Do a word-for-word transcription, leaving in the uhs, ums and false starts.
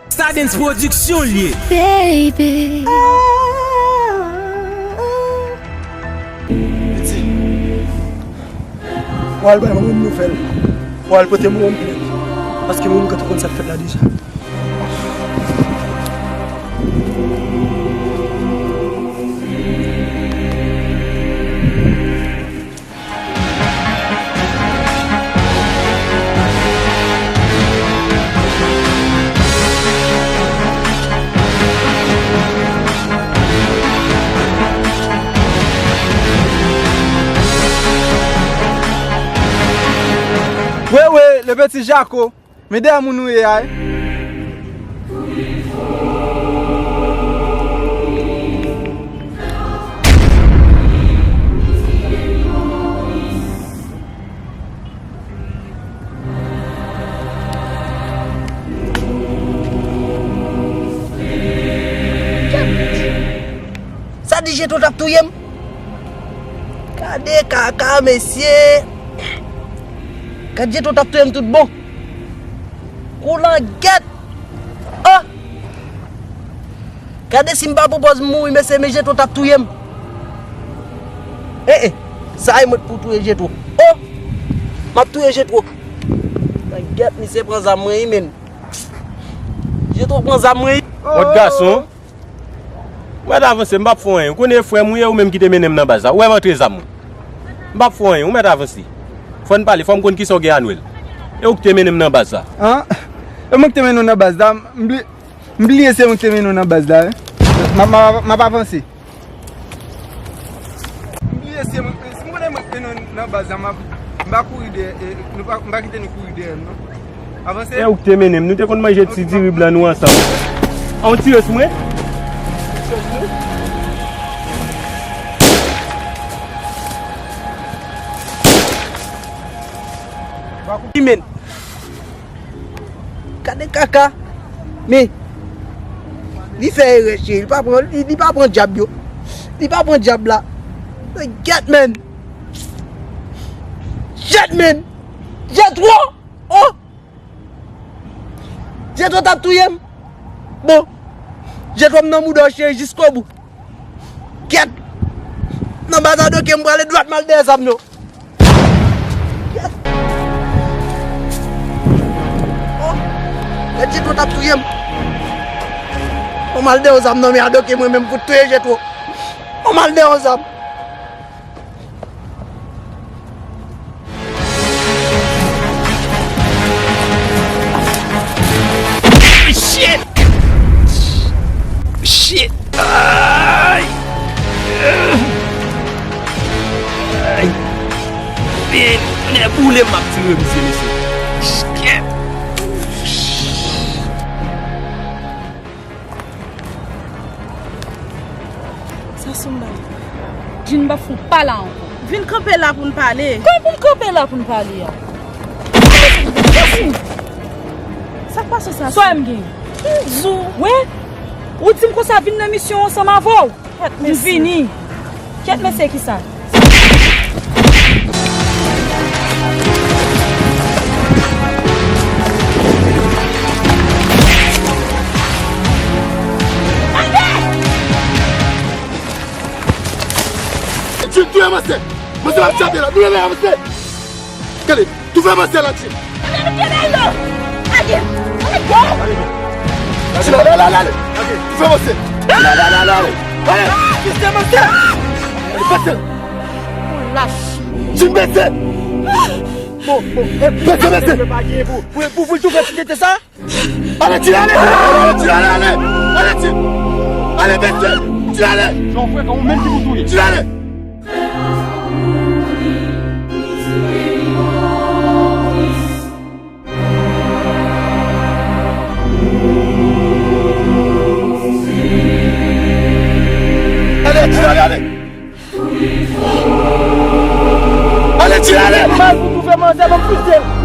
Stardens Production l ye. Baby. Piti, w al bay manman m nouvèl. W al pote manman m plent. Paske manman m gentan konn sa k fèt la deja. Wewe, le petit Jaco. Men dèyè moun ou ye a, wi. Sa di Jetwo t ap touye m. Gade kaka, mesye. Gade Jetwo t ap touye m tout bon. Kou langèt. Oh! Gade si m pa pran pòz m mouri, mesye, men Jetwo t ap touye m. Eh, eh. Sa e mwen pou touye Jetwo. Oh! M ap touye Jetwo. Langèt, misye pran zam mwen, wi, men. Jetwo pran zam mwen, wi. Lòt gason. Ou mèt avanse, m p ap fè w anyen. Ou konnen e frè m ou ye, ou menm ki te mennen m nan baz la. Ou wè m antre zam mwen. M p ap fè w anyen, ou mèt avanse. Fò n pale, fò m konn kisa w gen a Nwèl. E ou ki te mennen m nan baz la. An? E mwen ki te mennen w nan baz la? M bli-, m bliye se mwen ki te mennen w nan baz la, wi. M ap, m ap, m ap avanse. M bliye se mwen, si m konnen mwen k mennen w nan baz la, m ap, m pa kouri dèyè, e, nou pa, m pa kite nou kouri dèyè m, non. Avanse. E ou k te mennen m, nou te konn manje ti diri blan nou ansanm. A, ou tire sou mwen? Tire sou mwen? Li men. Gade kaka. Men, li fè erè, cheri. Li pa pran, li, li pa pran djab yo. Li pa pran djab la. Gèt, men. Gèt, men. Jetwo. Oh! Jetwo t ap touye m. Bon. Jetwo m nan mouda w, cheri, jiskobou. Kèt! Nan baz a doke m prale dwat m al dèyè zam yo. Kèt! Oh! Lè Jetwo t ap touye m. Bon, m al dèyè zam nan men a doke mwen menm pou touye Jetwo. Bon, m al dèyè zam. Shit! Shit! Ay! Ay! Men, men boule m ap tire misye, mesye. Shit! Sa Soumba. Jin m p ap fout pa la ankò. Vin kanpe la pou n pale. Kòman pou m kanpe la pou n pale a? Sa k pase sa? Sa m gen? M di w. Wi. Ou di m konsa vin nan misyon ansanm avè w. Kèt mesye. M vini. Kèt mesye kisa? Jin, touye mansè! Mansè ap tchape la! Nou leve avanse! Gade, toufe mansè la, Jin! Ale, nou kenbe yo! Ale! Ale, go! Jin, ale, ale, ale, ale! Toufe mansè! Ale, ale, ale, ale, ale! Ale! Toufe mansè! Ale, pase! Lach! Jin, pase! Bon, bon, e pase, pase! Pou, pou, pou toufe ti tete sa? Ale, Jin, ale! Ale, Jin, ale, ale! Ale, Jin! Ale, mesye! Jin, ale! Jan frè, kan ou menm ki pou touye. Jin, ale! Ale, Jin, ale, ale! Ale, Jin, ale! Mal pou toufe manzè, ban m fizye l!